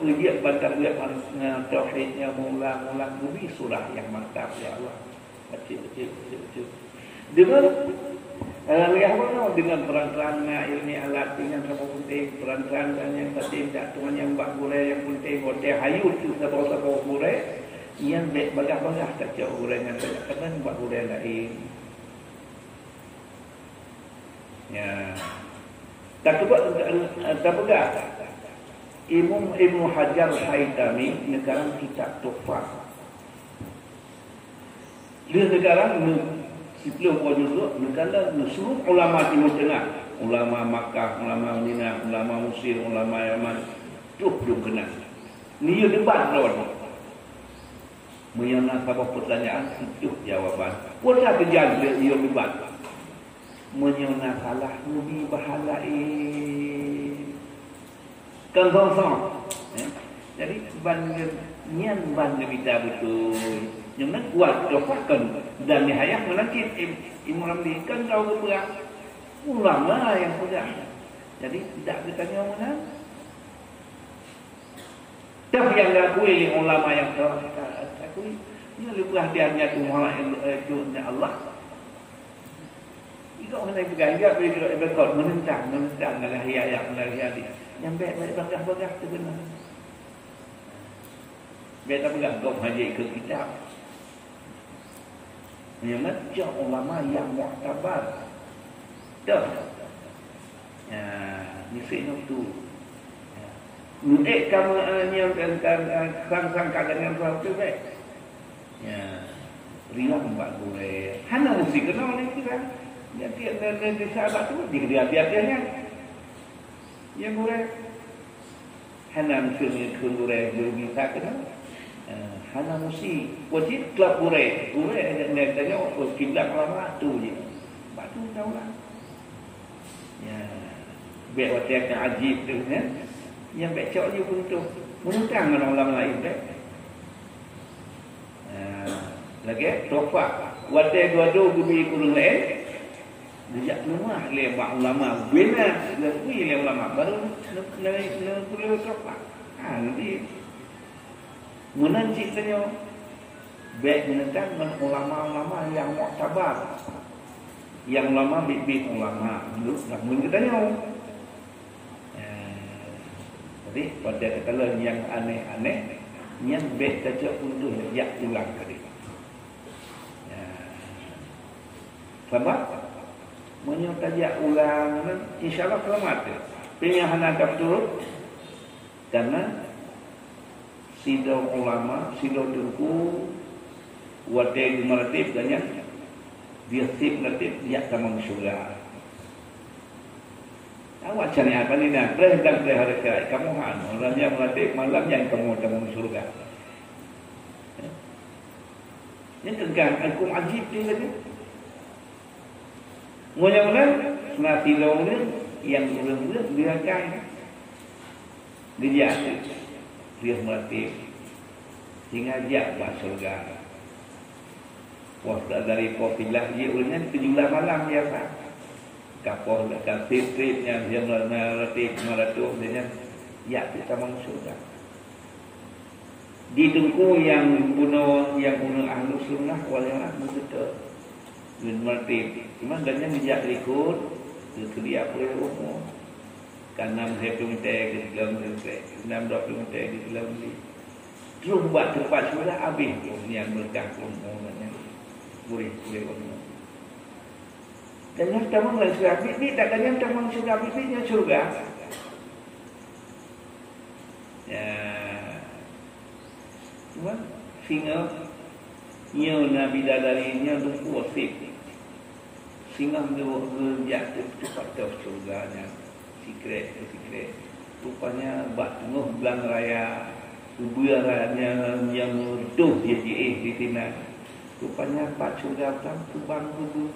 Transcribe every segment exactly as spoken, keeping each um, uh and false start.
Peujeuet ban tabeuet ngon tauhid nyan meuulang-ulang, geubri surah nyang mantap lé Allah. Bacut, bacut, bacut, bacut. Deungon, eh, lagèe bunoe, deungon peran-peran na ilmi alat nyang saboh peunteng, peran-peran dan nyang penting, dak tuan nyang bak gurèe nyang peunteng, watèe hayeu teuk saboh-saboh gurèe, nyan bèk bagaih-bagaih tacok gurèe nyan, tacok keunong bak gurèe laén. Ya. Tapeugah, tapeugah, Imam Ibnu Hajar Haitami neukarang kitab Tuhfah. Lheueh neukarang, neu-, siplôh boh juzuk, neukarang neusuruh ulama Timur Tengah, ulama Makkah, ulama Madinah, ulama Mesir, ulama Yaman, troh dum keunan. Neuyue debat lawan. Meunyoe na saboh peutanyaan, tujoh jawaban. Peue sa keujan lé yue debat? Meunyoe na salah, neubi bahan laén. Kon song-song. Eh? Jadi, ban nyan ban geumita beutôi. Nyoe nan kuat, Tuhfah kon, dan Nihayah meunan cit Im-, Imam Ramli kon droe geupeugah. Ulama nyang peugah. Jadi, dak geutanyoe meunan. Toh nyang geukui lé ulama nyang toh, ka-, geukui. Nyoe leubeh hati-hati Tuhan, eh, Tuhan Allah. Igoe hana peugah, igoe bri droe bekot, menentang, menentang, nalahia ayat, nalahia hadis. Nyang bèk, bèk bagaih-bagaih teuh keunan. Bèk tapeugah gob hana jeuet keu kitab. Meunyoe na cok ulama nyang muktabar. Toh. Ya, miseue nyoe tu. Ya. Nyoe kamoe, eh, nyang kan, kan, eh, sang-sang ka deungon saboh tu bèk. Ya, riwang bak gurèe. Hana meusti keunoe lé kiban. Nyan tiep nan, nan desa bak tu, di dia-dia nyan. Ya gurèe. Hana meusti ngon gurèe, gurèe bisa keunoe. Eh, hana meusti. Wajéb klab gurèe. Gurèe nyang tanyoe, oh, kiblat ulama tu je. Bak tu taulah. Ya, bèk watèe ka ajib tu, kan? Nyang bèk cok je peuntôh. Meunentang ngon ulama laén, bèk. Ha, lagèe Tuhfah. Watèe geuadoe geubi ureueng laén, geujak keuluwa lé bak ulama, beuna geukui lé ulama, baru ne-, ne-, ne-, neupeuleue Tuhfah. Ha, neubi. Meunan cit tanyoe, bèk meunentang ngon ulama-ulama nyang muktabar. Nyang ulama biet-biet ulama, meunurot zaman geutanyoe. Eh, jadi, pada kata lain nyang aneh-aneh, nyan bèk tacok untuk jak pulang tadi. Ya. Sabab, meunyoe tajak ulang, insya Allah seulamat. Tapi nyang hana ka beutôi, karena sidroe ulama, sidroe teungku, watèe geumeuratéb gobnyan, dia sép meuratéb jak tamong syeuruga. Awak syariat Madinah, preh dan preh hari kiamat, kamoe han, malam nyan meuratéb, malam nyan kamoe tamong syeuruga. Nyan teuka huköm ajib tu lagèe. Meunyoe na, na sidroe ureueng nyang ureueng-ureueng dia akan geujak dia meuratéb, sehingga jak bak syeuruga. Poh dari poh sibeulaih jih ureueng nyan tujoh blah malam biasa. Ka poh ka trép-trép nyan dia meuratéb, meuratéb nyan jak tamong syeuruga. Di teungku nyang bunoe, nyang bunoe ahlu sunnah wal jamaah meuseutôt ngon meuratéb. Cuma gobnyan geujak likot, geukeulia peue umu. Ka nam lhèe ploh mètè geugleueng, nam dua ploh mètè geugleueng di. Troh bak teumpat syeuruga habéh, oh, nyan beureukat umu gobnyan. Gurèe-gurèe umu. Gobnyan tamong lam syeuruga, biet-biet dak gobnyan tamong syeuruga, biet-biet nyan syeuruga. Ya. Cuma singoh nyoe na bidadari nyoe teungku wasép. Singoh geu-, geujak teu-, teupat tôh syeuruga nyan. Sikrek, sikrek. Rupanya bak teungoh blang raya, ubeue raya nyan nyang reutôh jiéh di sinan. Rupanya pat syeuruga tam teubang keu buet.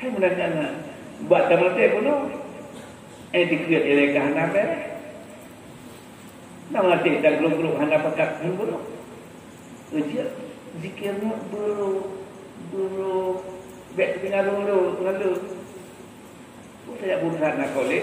Hai meunan nyan, bak tamong teuh bunoe. Eh, dikeue ilèe ka hana bèrèh. Nyang latèe dan grup-grup hana pakat ngon bunoe. Ujeuet zikir nyoe beuroh, beuroh. Bèk teutinggai lôn, lôn, lôn. Bukan jak burusan na kolej.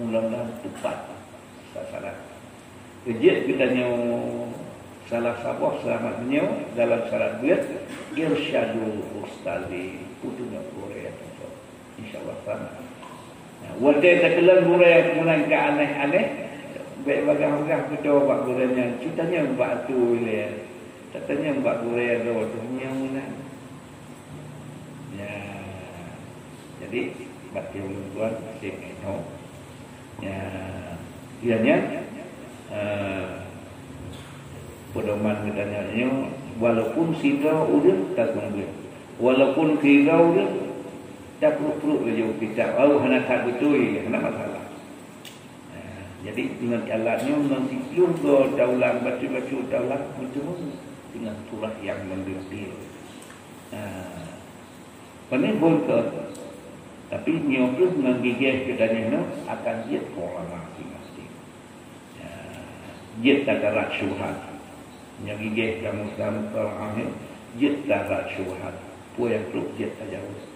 Mudah-mudahan tepat sasaran. Keu jeuet geutanyoe salah saboh seulamat nyoe dalam syarat buet, irsyadu ustazi, peutunjuk gurée. Insya Allah seulamat. Nah, watée takalon gurée meunan ka aneh-aneh, bék bagah-bagah beutôi bak gurée nyan, tanyong bak tu ilée. Tanyong bak gurée droe tu nyang meunan. Ya. Jadi, bak ulôn tuan, sing inoe. Ya. Ianya, eh, pedoman geutanyoe nyoe, walaupun sidroe ureuëng takumbul. Walaupun sidroe ureuëng tapruk-pruk laju kitab. Oh, hana that beutôi, hana masalah. Nah, jadi, dengan alat nyoe, ngon siplôh goe taulang, bacut-bacut taulang, meuteumé dengan surah yang mendetil. Nah, pané bon ke. Tapi nyoe kheueh ngon gigéh geutanyoe nyoe akan jeuet keu ulama masing-masing. Ya, jeuet takarat syubhat. Nyoe gigéh kamoe sekarang, jeuet takarat syubhat. Peue nyang trok jeuet tajaweueb.